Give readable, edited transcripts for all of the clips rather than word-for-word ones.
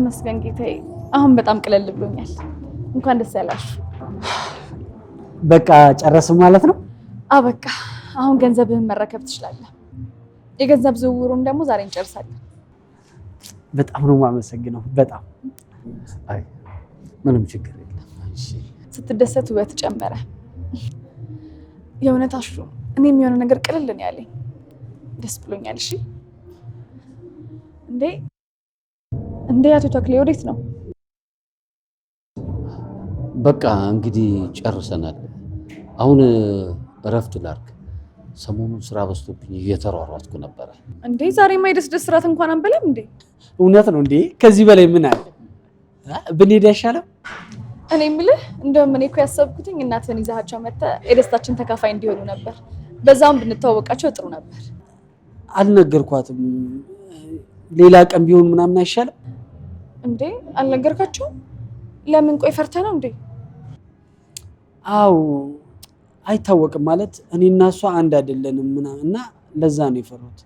ተመስገን ጌታዬ። አሁን በጣም ቅለል ብሎኛል። እንኳን ደስ ያላችሁ። በቃ ጨረስን ማለት ነው? አበቃ። አሁን ገንዘብህን መረከብ ትችላለህ። የገንዘብ ዝውውሩን ደግሞ ዛሬ እንጨርሳለን። በጣም ነው የማመሰግነው። በጣም። አይ፣ ምንም ችግር የለም። እሺ። ስትደሰት ውበት ጨመረ። የእውነት አሹ፣ እኔም የሆነ ነገር ቅልል ነው ያለኝ። ደስ ብሎኛል። እሺ። እንዴ እንዴ፣ አቶ ተክሌ ወዴት ነው? በቃ እንግዲህ ጨርሰናል። አሁን እረፍት ላድርግ። ሰሞኑን ስራ በዝቶብኝ እየተሯሯጥኩ ነበረ። እንዴ፣ ዛሬማ የደስ ደስ እራት እንኳን አንበላም እንዴ? እውነት ነው እንዴ? ከዚህ በላይ ምን አለ? ብንሄድ አይሻልም? እኔ የምልህ፣ እንደውም እኔ እኮ ያሰብኩትኝ እናትህን ይዛሃቸው መጥተህ የደስታችን ተካፋይ እንዲሆኑ ነበር። በዛውም ብንተዋወቃቸው ጥሩ ነበር። አልነገርኳትም። ሌላ ቀን ቢሆን ምናምን አይሻልም? እንዴ፣ አልነገርካቸውም? ለምን? ቆይ ፈርተህ ነው እንዴ? አው፣ አይታወቅም፣ ማለት እኔና እሷ አንድ አይደለንም ምናምን እና ለዛ ነው የፈሩት።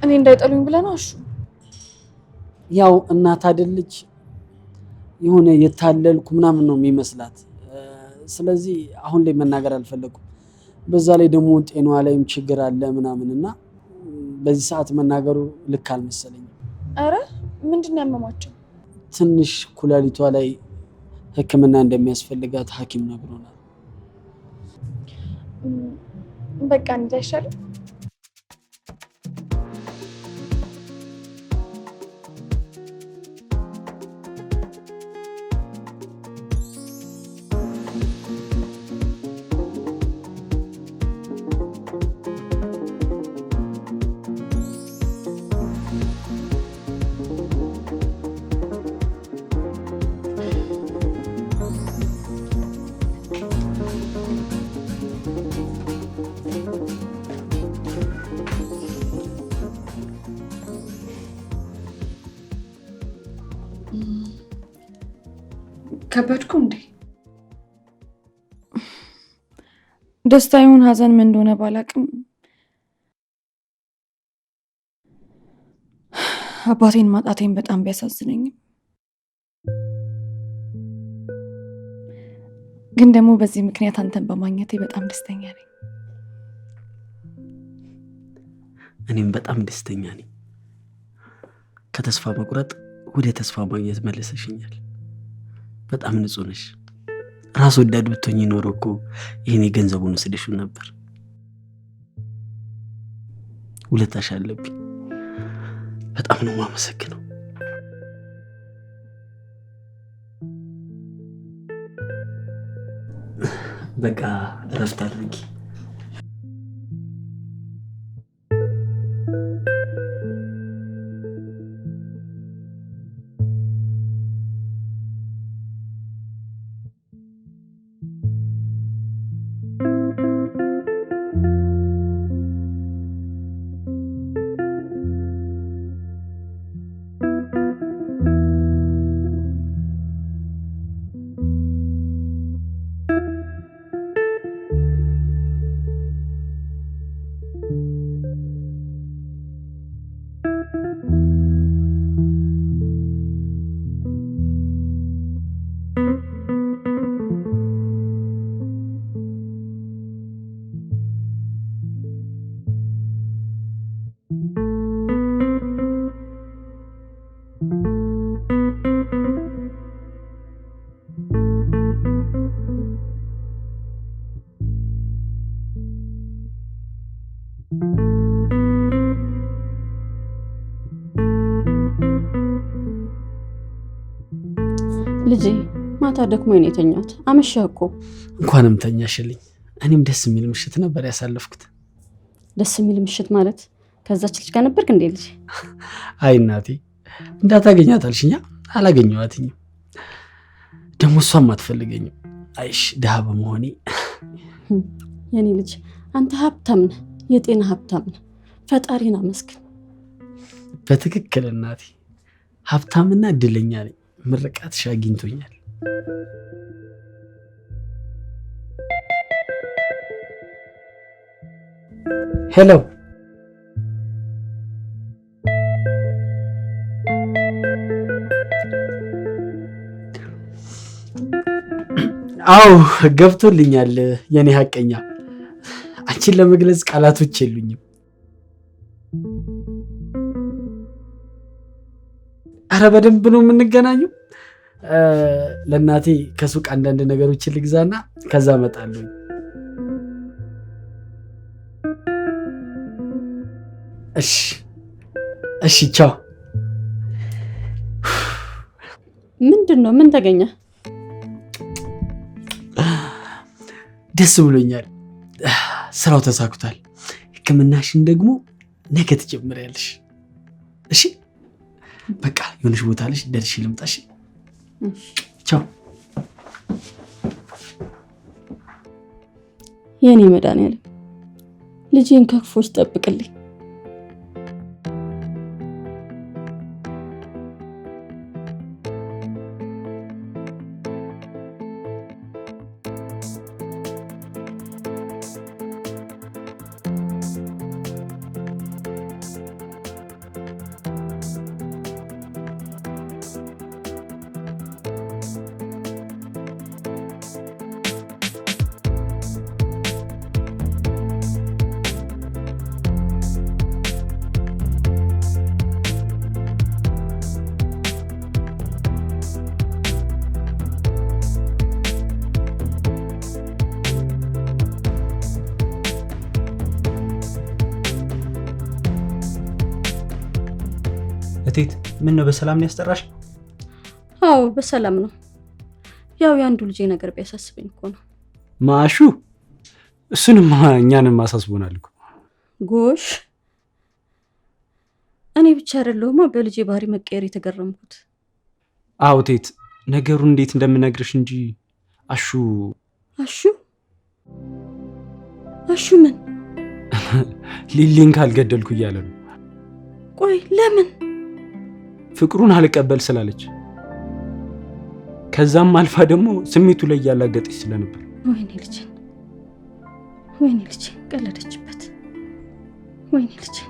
እኔ እንዳይጠሉኝ ብለህ ነው አሹ? ያው እናት አይደለች፣ የሆነ የታለልኩ ምናምን ነው የሚመስላት። ስለዚህ አሁን ላይ መናገር አልፈለኩም። በዛ ላይ ደግሞ ጤናዋ ላይም ችግር አለ ምናምን እና በዚህ ሰዓት መናገሩ ልክ አልመሰለኝም። አረ፣ ምንድን ነው ያመማቸው? ትንሽ ኩላሊቷ ላይ ሕክምና እንደሚያስፈልጋት ሐኪም ነግሮናል። በቃ እንሂድ አይሻልም? ከበድኩ እንዴ? ደስታ ይሁን ሀዘን ምን እንደሆነ ባላቅም አባቴን ማጣቴን በጣም ቢያሳዝነኝም ግን ደግሞ በዚህ ምክንያት አንተን በማግኘቴ በጣም ደስተኛ ነኝ። እኔም በጣም ደስተኛ ነኝ። ከተስፋ መቁረጥ ወደ ተስፋ ማግኘት መልሰሽኛል። በጣም ንጹህ ነሽ። ራስ ወዳድ ብትሆኚ ኖሮ እኮ ይህን የገንዘቡን ወስደሽው ነበር። ውለታሽ አለብኝ። በጣም ነው የማመሰግነው። በቃ እረፍት አድርጊ። ልጄ፣ ማታ ደክሞኝ ነው የተኛሁት። አመሸህ እኮ። እንኳንም ተኛሽልኝ። እኔም ደስ የሚል ምሽት ነበር ያሳለፍኩት። ደስ የሚል ምሽት ማለት ከዛች ልጅ ጋር ነበርክ እንዴ ልጄ? አይ እናቴ፣ እንዳታገኛት አልሽኛ፣ አላገኘኋትኝም። ደግሞ እሷም አትፈልገኝም። አይሽ ድሃ በመሆኔ። የኔ ልጅ፣ አንተ ሀብታም ነህ፣ የጤና ሀብታም ነህ። ፈጣሪን አመስግን። በትክክል እናቴ፣ ሀብታምና እድለኛ ነኝ። ምርቃትሽ አግኝቶኛል። Hello። አዎ ገብቶልኛል የኔ ሀቀኛ። አንቺን ለመግለጽ ቃላቶች የሉኝም። አረ በደንብ ነው የምንገናኘው። ለእናቴ ከሱቅ አንዳንድ ነገሮችን ልግዛና ከዛ እመጣለሁ። እሺ እሺ፣ ቻው። ምንድን ነው? ምን ተገኘ? ደስ ብሎኛል። ስራው ተሳክቷል። ሕክምናሽን ደግሞ ነገ ትጀምሪያለሽ። እሺ በቃ የሆነሽ ቦታ አለሽ፣ ደርሼ ልምጣ። እሺ ቻው። የኔ መድኃኒዓለም ልጄን ከክፎች ጠብቅልኝ። እቴት ምን ነው በሰላም ነው ያስጠራሽ? አዎ በሰላም ነው። ያው የአንዱ ልጄ ነገር ቢያሳስበኝ እኮ ነው። ማሹ እሱንማ እኛንም አሳስቦናል እኮ። ጎሽ እኔ ብቻ አይደለሁማ በልጄ ባህሪ መቀየር የተገረምኩት። አዎ እቴት፣ ነገሩን እንዴት እንደምነግርሽ እንጂ አሹ አሹ አሹ ምን ሊሊን ካልገደልኩ እያለ ነው። ቆይ ለምን? ፍቅሩን አልቀበል ስላለች፣ ከዛም አልፋ ደግሞ ስሜቱ ላይ እያላገጠች ስለነበር። ወይኔ ልጄን፣ ወይኔ ልጄን ቀለደችበት። ወይኔ ልጄን።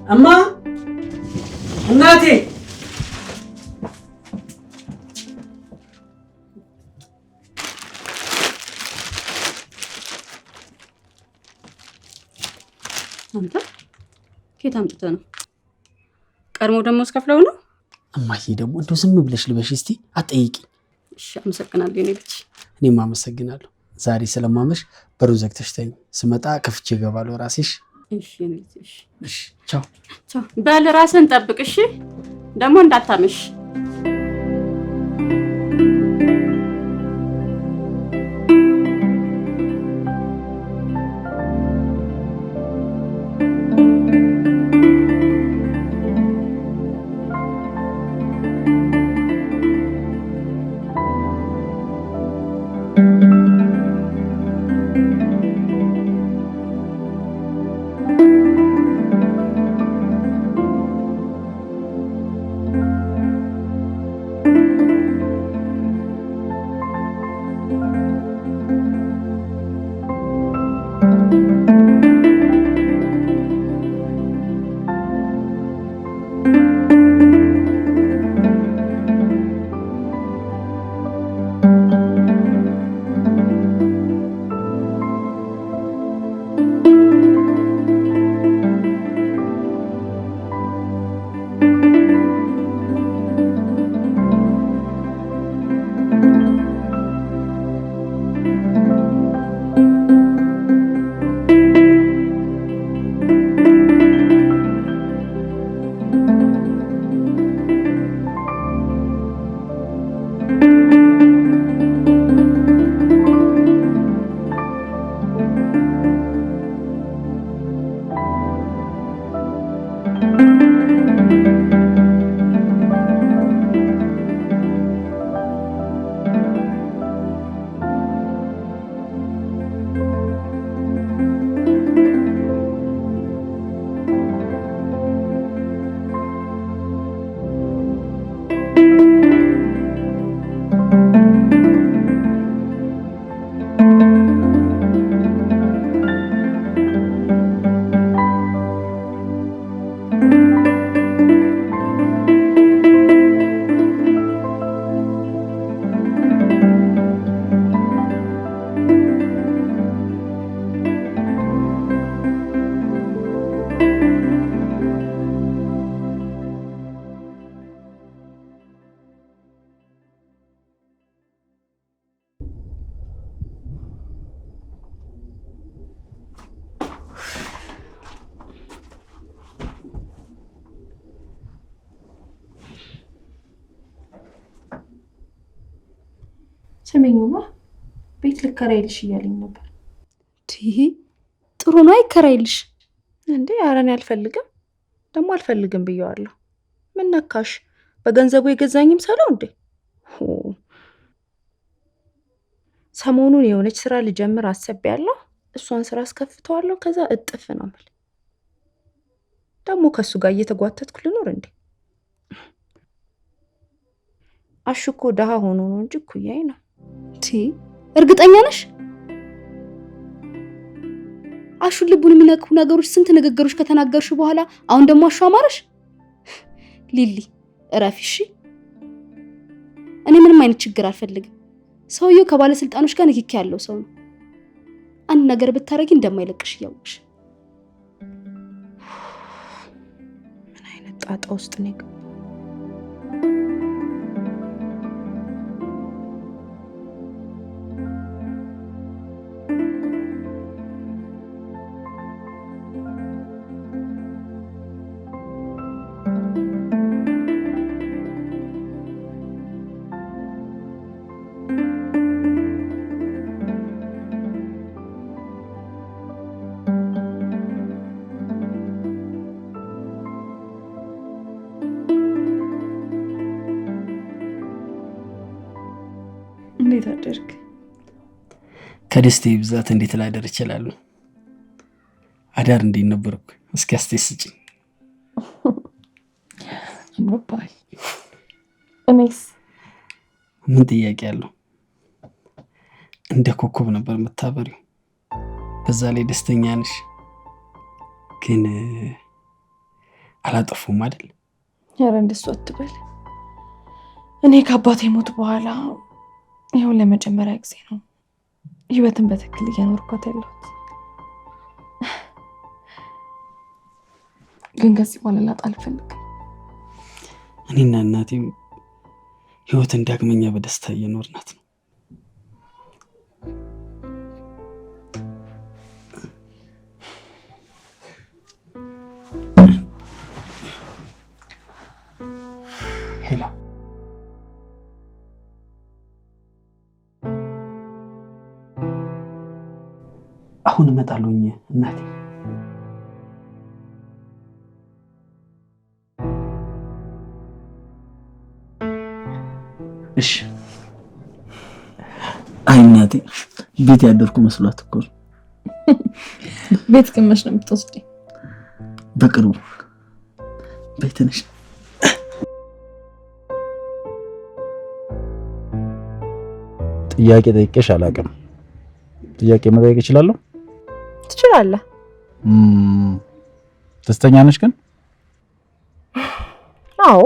እማ እናቴ አንተ ከየት አምጥተህ ነው? ቀድሞ ደግሞ እስከፍለው ነው? እማዬ ደግሞ እንደው ዝም ብለሽ ልበሽ እስቲ አትጠይቂኝ። እሺ አመሰግናለሁ የኔ ልጅ። እኔም አመሰግናለሁ። ዛሬ ስለማመሽ በሩን ዘግተሽ ተኝ። ስመጣ ከፍቼ እገባለሁ ራሴሽ። እሺ የኔ ልጅ። እሺ እሺ ቻው ቻው። በል ራስህን ጠብቅ እሺ። ደግሞ እንዳታመሽ። ስሚኝማ ቤት ልከራይልሽ እያለኝ ነበር። ይሄ ጥሩ ነው፣ አይከራይልሽ እንዴ? ኧረ እኔ አልፈልግም፣ ደግሞ አልፈልግም ብየዋለሁ። ምን ነካሽ? በገንዘቡ የገዛኝም ሰለው እንዴ? ሰሞኑን የሆነች ስራ ልጀምር አስቤያለሁ። እሷን ስራ አስከፍተዋለሁ። ከዛ እጥፍ ነው የምልህ። ደግሞ ከእሱ ጋር እየተጓተትኩ ልኖር እንዴ? አሹ እኮ ደሃ ሆኖ ነው እንጂ እኩያዬ ነው። እርግጠኛ ነሽ? አሹን ልቡን የሚነኩ ነገሮች ስንት ንግግሮች ከተናገርሽ በኋላ አሁን ደግሞ አሹ አማረሽ? ሊሊ እረፊ እሺ። እኔ ምንም አይነት ችግር አልፈልግም። ሰውየው ከባለስልጣኖች ጋር ንክኪ ያለው ሰው ነው። አንድ ነገር ብታረጊ እንደማይለቅሽ እያወቅሽ። ምን አይነት ጣጣ ውስጥ ነው የገባው? እንዴት አደርክ? ከደስታዬ ብዛት እንዴት ላደር እችላለሁ? አዳር እንዴት ነበርኩ? እስኪ አስተያየት ስጪኝ። አምሮብሃል። እኔስ ምን ጥያቄ አለው? እንደ ኮከብ ነበር የምታበሪው። በዛ ላይ ደስተኛ ነሽ። ግን አላጠፉም አይደል? ኧረ እንደሱ አትበል። እኔ ከአባቴ ሞት በኋላ ይኸው ለመጀመሪያ ጊዜ ነው ህይወትን በትክክል እየኖርኳት ያለሁት። ግን ከዚህ በኋላ ላጣ አልፈልግም። እኔና እናቴም ህይወትን ዳግመኛ በደስታ እየኖርናት ነው። Hello፣ አሁን እመጣለሁኝ እናቴ። እሺ። አይ እናቴ፣ ቤት ያደርኩ መስሏት እኮ ነው። ቤት ቅመሽ ነው የምትወስደኝ? በቅርቡ። በይ ትንሽ። ጥያቄ ጠይቄሽ አላውቅም። ጥያቄ መጠየቅ እችላለሁ? ትችላለህ። ደስተኛ ነሽ ግን? አዎ፣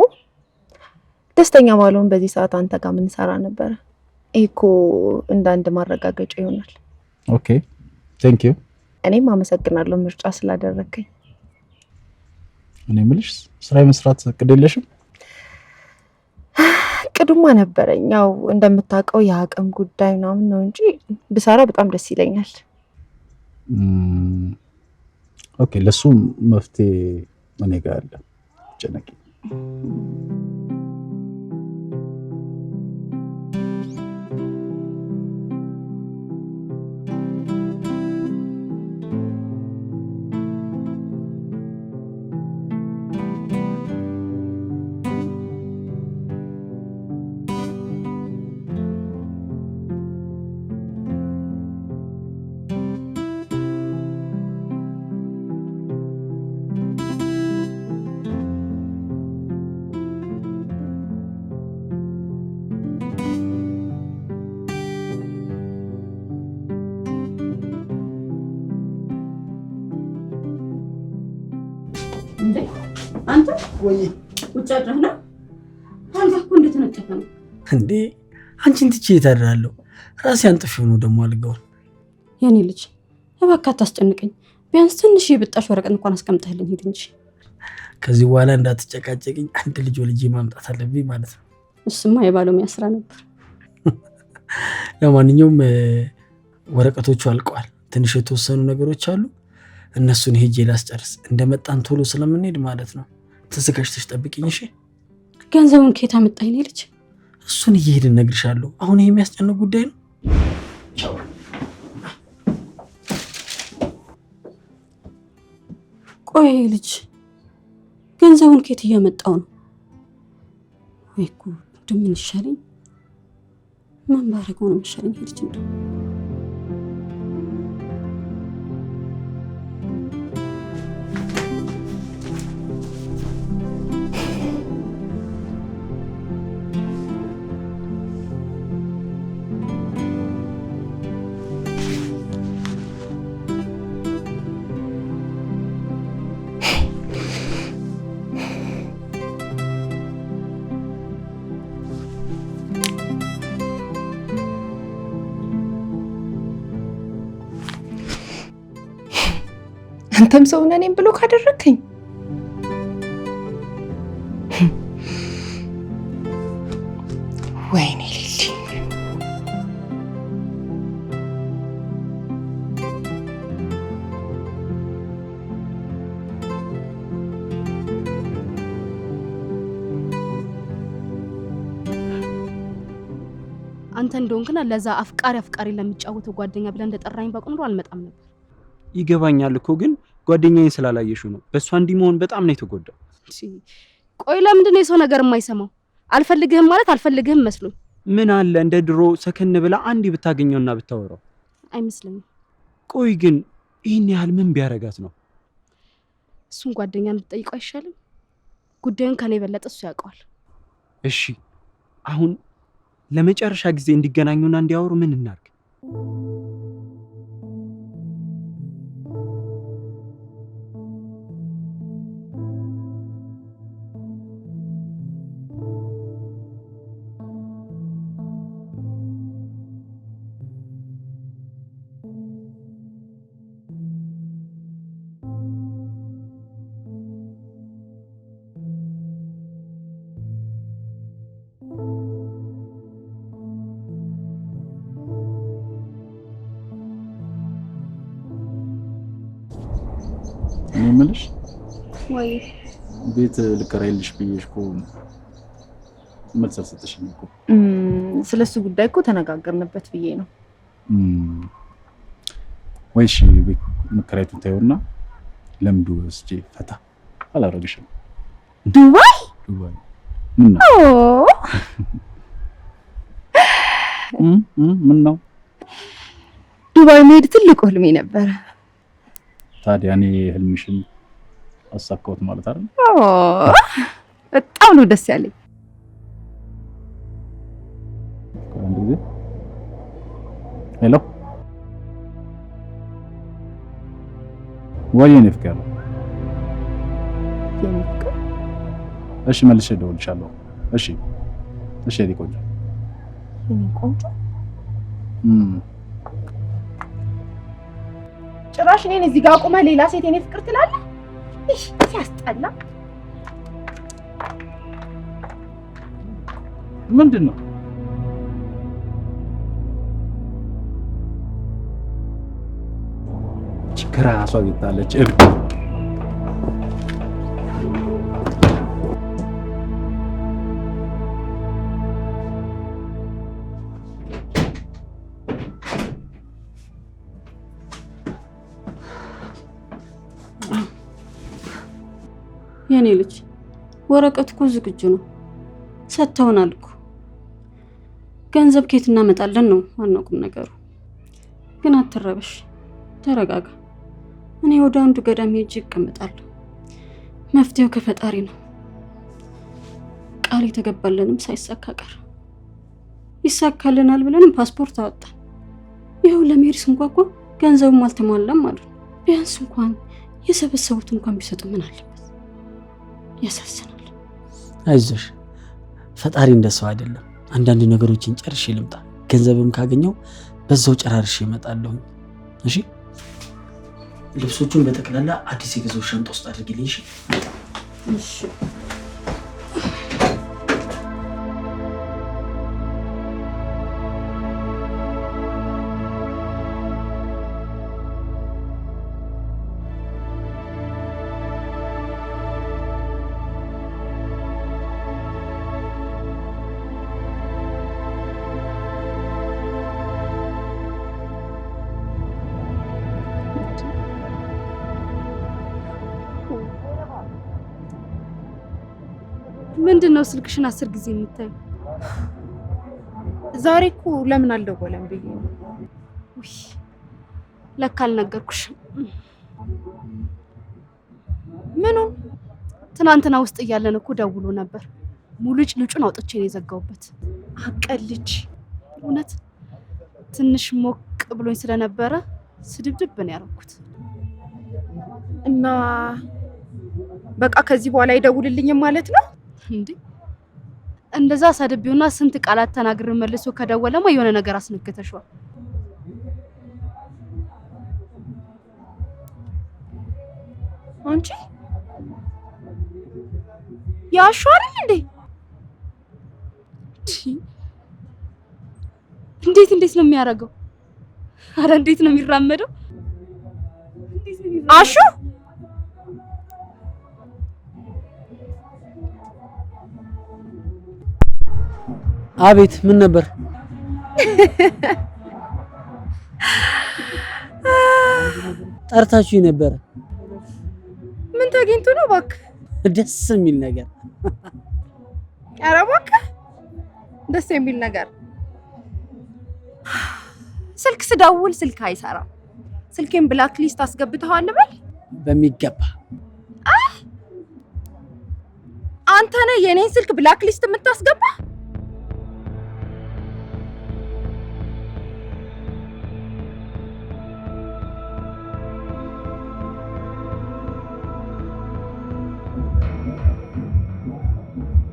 ደስተኛ ባልሆን በዚህ ሰዓት አንተ ጋር ምን ሰራ ነበረ? ይሄ እኮ እንደ አንድ ማረጋገጫ ይሆናል። Okay, thank you። እኔም አመሰግናለሁ ምርጫ ስላደረግከኝ። እኔ የምልሽ ስራ የመስራት እቅድ የለሽም? እቅዱማ ነበረኝ። ያው እንደምታውቀው የአቅም ጉዳይ ምናምን ነው እንጂ ብሰራ በጣም ደስ ይለኛል። Okay፣ ለሱ መፍትሄ እኔ ጋር አለ። አትጨነቂ። እንዴ አንተ ውጭ አድረህ ነው? አልጋ እኮ እንደተነጠፈ ነው። እንዴ አንቺን ትቼ የት አድራለሁ? ራሴ አንጥፌው ነው ደግሞ አልጋውን። የኔ ልጅ እባክህ አታስጨንቀኝ። ቢያንስ ትንሽ የብጣሽ ወረቀት እንኳን አስቀምጠህልኝ ሂድ እንጂ። ከዚህ በኋላ እንዳትጨቃጨቅኝ አንድ ልጅ ወልጄ ማምጣት አለብኝ ማለት ነው። እሱማ የባለሙያ ስራ ነበር። ለማንኛውም ወረቀቶቹ አልቀዋል። ትንሽ የተወሰኑ ነገሮች አሉ። እነሱን ሄጄ ላስጨርስ። እንደመጣን ቶሎ ስለምንሄድ ማለት ነው። ተዘጋጅተሽ ጠብቂኝ እሺ። ገንዘቡን ከየት አመጣህ የኔ ልጅ? እሱን እየሄድን እነግርሻለሁ። አሁን ይሄ የሚያስጨንቅ ጉዳይ ነው። ቆይ ልጅ ገንዘቡን ከየት እያመጣው ነው? ወይ ጉድ! ምን ይሻለኝ? ምን ባደርገው ነው የሚሻለኝ? ይሄ ልጅ እንደው አንተም ሰው ነህ እኔም ብሎ ካደረከኝ ወይኔ ሊሊ አንተ እንደሆንክና ለዛ አፍቃሪ አፍቃሪ ለሚጫወተው ጓደኛ ብለህ እንደጠራኝ ባውቅ ኖሮ አልመጣም ነበር። ይገባኛል እኮ ግን ጓደኛዬን ስላላየሽው ነው። በእሷ እንዲህ መሆን በጣም ነው የተጎዳው። ቆይ ለምንድን ነው የሰው ነገር የማይሰማው? አልፈልግህም ማለት አልፈልግህም መስሎኝ። ምን አለ እንደ ድሮ ሰከን ብላ አንዴ ብታገኘውና ብታወራው። አይመስለኝም። ቆይ ግን ይህን ያህል ምን ቢያረጋት ነው? እሱን ጓደኛን ብትጠይቀው አይሻልም? ጉዳዩን ከኔ የበለጠ እሱ ያውቀዋል። እሺ አሁን ለመጨረሻ ጊዜ እንዲገናኙና እንዲያወሩ ምን እናርግ? እኔ የምልሽ ወይ ቤት ልከራይልሽ ብዬሽ እኮ መልስ አልሰጠሽኝም እኮ። ስለሱ ጉዳይ እኮ ተነጋገርንበት ብዬ ነው። ወይ እሺ ቤት መከራየቱን ታየውና ለምዱ ወስጄ ፈታ አላረግሽም? ዱባይ ዱባይ ምን ነው? ምን ነው? ዱባይ መሄድ ትልቁ ህልሜ ነበረ። ታዲያ እኔ ህልምሽን አሳካሁት ማለት አይደል? በጣም ነው ደስ ያለኝ። አንድ ጊዜ hello፣ ወይ የኔ ፍቅር፣ የኔ ፍቅር። እሺ መልሼ እደውልልሻለሁ። እሺ እሺ፣ የኔ ቆንጆ፣ የኔ ቆንጆ። ጭራሽ እኔን እዚህ ጋር አቁመህ ሌላ ሴት የኔ ፍቅር ትላለህ? እሺ ሲያስጠላ። ምንድን ነው? ከራሷ ጌታለች እብድ። የኔ ልጅ ወረቀት እኮ ዝግጁ ነው፣ ሰጥተውናል እኮ። ገንዘብ ከየት እናመጣለን ነው ዋናው ቁም ነገሩ። ግን አትረበሽ፣ ተረጋጋ። እኔ ወደ አንዱ ገዳም ሄጄ እቀመጣለሁ። መፍትሄው ከፈጣሪ ነው። ቃል የተገባልንም ሳይሳካ ቀር። ይሳካልናል ብለንም ፓስፖርት አወጣን። ይኸው ለመሄድ ስንጓጓ ገንዘቡም አልተሟላም አሉ። ቢያንስ እንኳን የሰበሰቡት እንኳን ቢሰጡ ምን አለበት? ያሳዝናል። አይዞሽ፣ ፈጣሪ እንደሰው አይደለም። አንዳንድ ነገሮችን ጨርሼ ልምጣ። ገንዘብም ካገኘው በዛው ጨራርሼ እመጣለሁ። እሺ፣ ልብሶቹን በጠቅላላ አዲስ የገዛው ሻንጣ ውስጥ አድርጊልኝ። እሺ? እሺ። ምንድን ነው ስልክሽን 10 ጊዜ የምታዩ? ዛሬ እኮ ለምን አልደወለም ብዬ ነው። ውይ ለካ አልነገርኩሽም። ምኑን? ትናንትና ውስጥ እያለን እኮ ደውሎ ነበር። ሙልጭ ልጩን አውጥቼ ነው የዘጋሁበት። አቀልች። እውነት ትንሽ ሞቅ ብሎኝ ስለነበረ ስድብድብ ነው ያደረኩት። እና በቃ ከዚህ በኋላ አይደውልልኝም ማለት ነው? እንዴ እንደዛ ሰድቤውና ስንት ቃላት ተናግሬ መልሶ ከደወለማ የሆነ ነገር አስነክተሽዋል። አንቺ ያሹ አይደል እንዴ? እንዴት እንዴት ነው የሚያደርገው? አረ እንዴት ነው የሚራመደው? አሹ አቤት፣ ምን ነበር? ጠርታችሁ ነበረ? ምን ተገኝቶ ነው እባክህ? ደስ የሚል ነገር። ኧረ እባክህ ደስ የሚል ነገር። ስልክ ስደውል ስልክ አይሰራም። ስልኬን black list አስገብተዋል በል። በሚገባ። አንተ ነህ የኔን ስልክ black list የምታስገባ?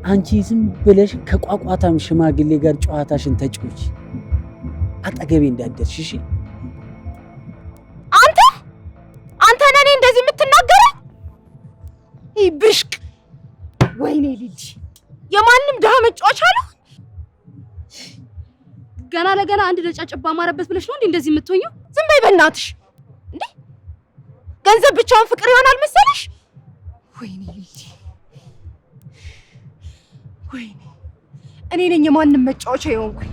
አንቺ ዝም ብለሽ ከቋቋታም ሽማግሌ ጋር ጨዋታሽን ተጫወቺ፣ አጠገቤ እንዳትደርሽ እሺ? አንተ አንተ ነህ እኔ እንደዚህ የምትናገረኝ? ይህ ብሽቅ! ወይኔ ልጅ የማንም ድሃ መጫወቻ ነው። ገና ለገና አንድ ነጫጭባ አማረበት ብለሽ ነው እንዴ እንደዚህ የምትሆኚው? ዝም በይ በእናትሽ። እንዴ ገንዘብ ብቻውን ፍቅር ይሆናል መሰለሽ? ወይኔ ልጅ ወይኔ፣ እኔ ነኝ የማንም መጫወቻ የሆንኩኝ።